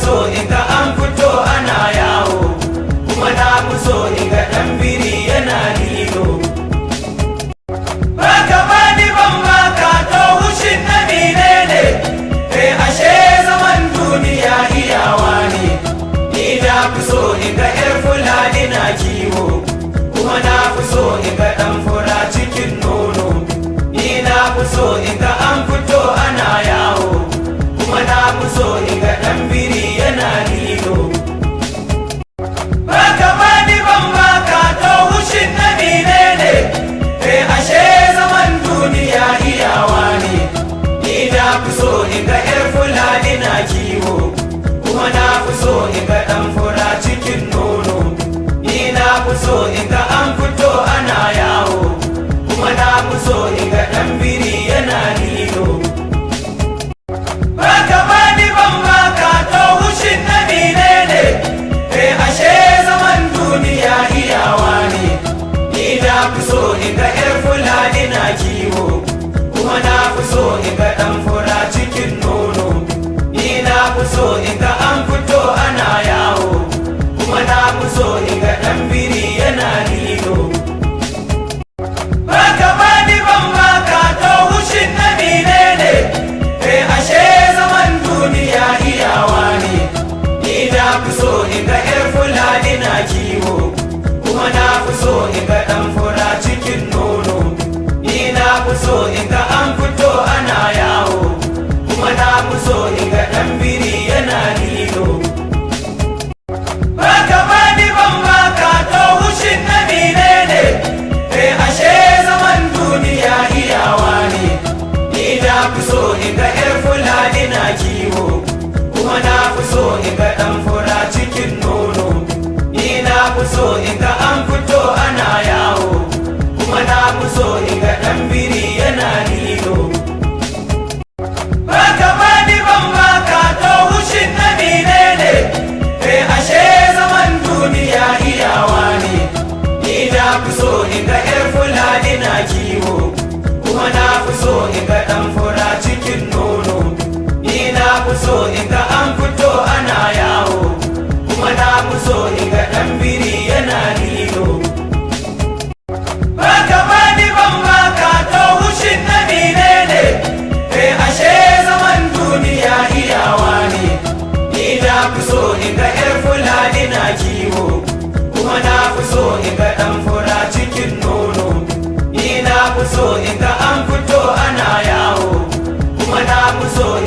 so in ga an fito ana yawo, kuma na fi so in ga ɗan biri yana lilo. Baka bani ban baka, to wushin na menene? Kai, ashe zaman duniya iyawa ne. Ni na fi so in ga 'yar Fulani na kiwo, kuma na fi so in ga ɗan fura cikin nono. Ni na fi so in ga an fito ana yawo, kuma na fi so in ga ɗan biri yana lilo. Baka bani ban baka, to wushin na menene? Kai, ashe zaman duniya iyawa ne. Ni na fi so in ga 'yar Fulani na kiwo, kuma na fi so in ga ɗan fura cikin nono. Ni na fi so in ga an fito ana yawo, kuma na fi so in ga ɗan biri yana lilo. Baka bani ban baka, to wushin na menene? Kai, ashe zaman duniya iyawa ne. Ni na fi so in ga 'yar Fulani na kiwo, kuma na fi so in ga ɗan fura cikin nono. Ni na fi so in ga an fito ana yawo, kuma na fi so in ga ɗan biri yana lilo. Baka bani ban baka, to wushin na menene? Kai, ashe zaman duniya iyawa ne. Ni na fi so in ga 'yar Fulani na kiwo, kuma na fi so in ga ɗan fura cikin nono. Ni na fi so in ga an fito ana yawo, kuma na fi so in ga ɗan biri yana lilo. Baka bani ban baka, to wushin na menene? Kai, ashe zaman duniya iyawa ne. Ni na fi so in ga 'yar Fulani na kiwo, kuma na fi so in ga ɗan fura cikin nono. Ni na fi so in ga an fito ana yawo, kuma na fi so in ga ɗan biri yana lilo. Baka bani ban baka, to wushin na menene? Kai, ashe zaman duniya iyawa ne. Ni na fi so in ga 'yar Fulani na kiwo, kuma na fi so in ga ɗan fura cikin nono. Ni na fi so in ga an fito ana yawo, kuma na fi so in ga ɗan biri yana lilo. Baka bani ban baka, to wushin na menene? Kai, ashe zaman duniya iyawa ne. Ni na fi so in ga 'yar Fulani na kiwo, kuma na fi so in ga ɗan fura cikin nono. Ni na fi so in ga an fito ana yawo, kuma na fi so in